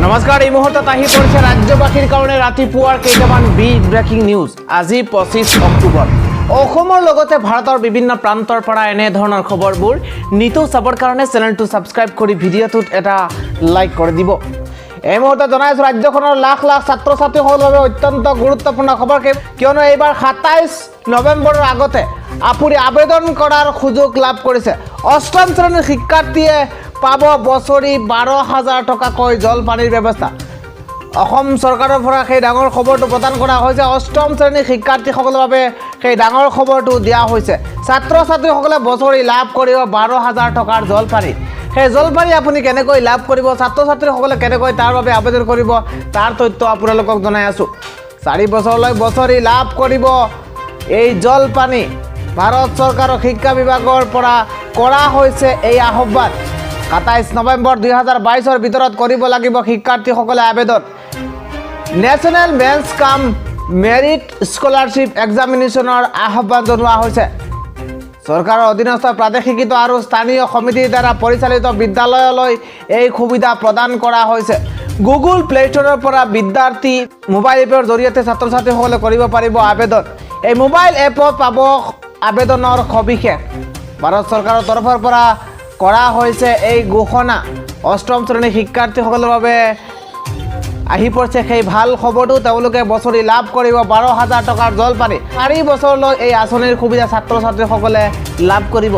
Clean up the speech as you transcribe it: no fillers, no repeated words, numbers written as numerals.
নমস্কাৰ। এই মুহূৰ্তত আহি পৰিছে ৰাজ্যবাসীৰ কাৰণে ৰাতিপুৱাৰ কেইটামান বিগ ব্ৰেকিং নিউজ। আজি 25 অক্টোবৰ। অসমৰ লগতে ভাৰতৰ বিভিন্ন প্ৰান্তৰ পৰা এনেধৰণৰ খবৰবোৰ নিতৌ চাবৰ কাৰণে চেনেলটো ছাবস্ক্ৰাইব কৰি ভিডিঅ'টোত এটা লাইক কৰি দিব। এই মুহূৰ্তত জনাইছোঁ ৰাজ্যখনৰ লাখ লাখ ছাত্ৰ ছাত্ৰীসকলৰ বাবে অত্যন্ত গুৰুত্বপূৰ্ণ খবৰ, কিয়নো এইবাৰ 27 নৱেম্বৰৰ আগতে আপুনি আবেদন কৰাৰ সুযোগ লাভ কৰিছে। অষ্টম শ্ৰেণীৰ শিক্ষাৰ্থীয়ে পাব বছৰি 12,000 টকাকৈ জলপানিৰ ব্যৱস্থা। অসম চৰকাৰৰ পৰা সেই ডাঙৰ খবৰটো প্ৰদান কৰা হৈছে। অষ্টম শ্ৰেণীৰ শিক্ষাৰ্থীসকলৰ বাবে সেই ডাঙৰ খবৰটো দিয়া হৈছে। ছাত্ৰ ছাত্ৰীসকলে বছৰি লাভ কৰিব 12,000 টকাৰ জলপানি। সেই জলপানি আপুনি কেনেকৈ লাভ কৰিব, ছাত্ৰ ছাত্ৰীসকলে কেনেকৈ তাৰ বাবে আবেদন কৰিব, তাৰ তথ্য আপোনালোকক জনাই আছোঁ। 4 বছৰলৈ বছৰি লাভ কৰিব এই জলপানি। ভাৰত চৰকাৰৰ শিক্ষা বিভাগৰ পৰা কৰা হৈছে এই আহ্বান। 27 নৱেম্বৰ 2022ৰ ভিতৰত কৰিব লাগিব শিক্ষাৰ্থীসকলে আবেদন। National Means cum Merit Scholarship এক্সামিনেশ্যনৰ আহ্বান জনোৱা হৈছে। চৰকাৰৰ অধীনস্থ প্ৰাদেশিকৃত আৰু স্থানীয় সমিতিৰ দ্বাৰা পৰিচালিত বিদ্যালয়লৈ এই সুবিধা প্ৰদান কৰা হৈছে। গুগল প্লে ষ্ট'ৰৰ পৰা বিদ্যাৰ্থী মোবাইল এপৰ জৰিয়তে ছাত্ৰ ছাত্ৰীসকলে কৰিব পাৰিব আবেদন। এই মোবাইল এপত পাব আবেদনৰ সবিশেষ। ভাৰত চৰকাৰৰ তৰফৰ পৰা কৰা হৈছে এই ঘোষণা। অষ্টম শ্ৰেণীৰ শিক্ষাৰ্থীসকলৰ বাবে আহি পৰিছে সেই ভাল খবৰটো। তেওঁলোকে বছৰি লাভ কৰিব 12,000 টকাৰ জলপানি। 4 বছৰলৈ এই আঁচনিৰ সুবিধা ছাত্ৰ ছাত্ৰীসকলে লাভ কৰিব।